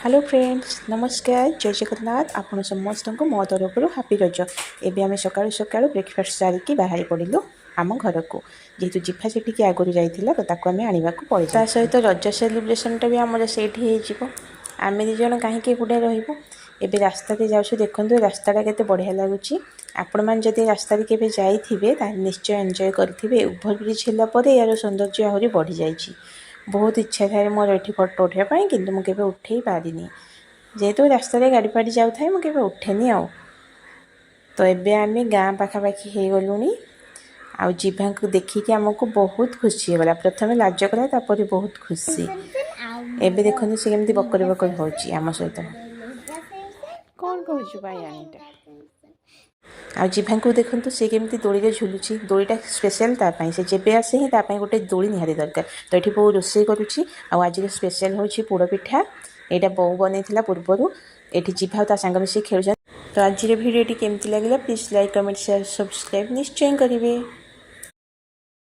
Hello friends, ନମସ୍କାର, ଜୟ ଜଗନ୍ନାଥ। ଆପଣ ସମସ୍ତଙ୍କୁ ମୋ ତରଫରୁ ହାପି ରଜ। ଏବେ ଆମେ ସକାଳୁ ସକାଳୁ ବ୍ରେକଫାଷ୍ଟ ସାରିକି ବାହାରି ପଡ଼ିଲୁ ଆମ ଘରକୁ। ଯେହେତୁ ଜିଫା ସେଠିକି ଆଗରୁ ଯାଇଥିଲା, ତ ତାକୁ ଆମେ ଆଣିବାକୁ ପଳେଇ, ତା ସହିତ ରଜ ସେଲିବ୍ରେସନଟା ବି ଆମର ସେଇଠି ହେଇଯିବ। ଆମେ ଦୁଇ ଜଣ କାହିଁକି ଏକୁଟିଆ ରହିବୁ? ଏବେ ରାସ୍ତାରେ ଯାଉଛୁ। ଦେଖନ୍ତୁ, ରାସ୍ତାଟା କେତେ ବଢ଼ିଆ ଲାଗୁଛି। ଆପଣମାନେ ଯଦି ରାସ୍ତାରେ କେବେ ଯାଇଥିବେ, ତାହେଲେ ନିଶ୍ଚୟ ଏନ୍ଜୟ କରିଥିବେ। ଓଭରବ୍ରିଜ୍ ହେଲା ପରେ ଏହାର ସୌନ୍ଦର୍ଯ୍ୟ ଆହୁରି ବଢ଼ିଯାଇଛି। ବହୁତ ଇଚ୍ଛା ଥାଏ ମୋର ଏଠି ଫଟୋ ଉଠାଇବା ପାଇଁ, କିନ୍ତୁ ମୁଁ କେବେ ଉଠେଇ ପାରିନି। ଯେହେତୁ ରାସ୍ତାରେ ଗାଡ଼ି ଫାଡ଼ି ଯାଉଥାଏ, ମୁଁ କେବେ ଉଠେନି। ଆଉ ତ ଏବେ ଆମେ ଗାଁ ପାଖାପାଖି ହେଇଗଲୁଣି। ଆଉ ଜିଭାଙ୍କୁ ଦେଖିକି ଆମକୁ ବହୁତ ଖୁସି ହେଇଗଲା। ପ୍ରଥମେ ଲାଜ କଲା, ତାପରେ ବହୁତ ଖୁସି। ଏବେ ଦେଖନ୍ତୁ, ସେ କେମିତି ବକର ବକର ହେଉଛି ଆମ ସହିତ। କ'ଣ କହୁଛୁ ବାୟାଣୀଟା? ଆଉ ଜିଭାଙ୍କୁ ଦେଖନ୍ତୁ, ସେ କେମିତି ଦୋଳିରେ ଝୁଲୁଛି। ଦୋଳିଟା ସ୍ପେଶାଲ୍ ତା ପାଇଁ। ସେ ଯେବେ ଆସେ ହିଁ ତା ପାଇଁ ଗୋଟେ ଦୋଳି ନିହାତି ଦରକାର। ତ ଏଠି ବୋଉ ରୋଷେଇ କରୁଛି ଆଉ ଆଜିର ସ୍ପେଶାଲ୍ ହେଉଛି ପୋଡ଼ ପିଠା। ଏଇଟା ବୋଉ ବନେଇଥିଲା ପୂର୍ବରୁ। ଏଠି ଜିଭା ଆଉ ତା ସାଙ୍ଗ ମିଶିକି ଖେଳୁଛନ୍ତି। ତ ଆଜିର ଭିଡ଼ିଓଟି କେମିତି ଲାଗିଲା, please like, comment, share, subscribe ନିଶ୍ଚୟ କରିବେ।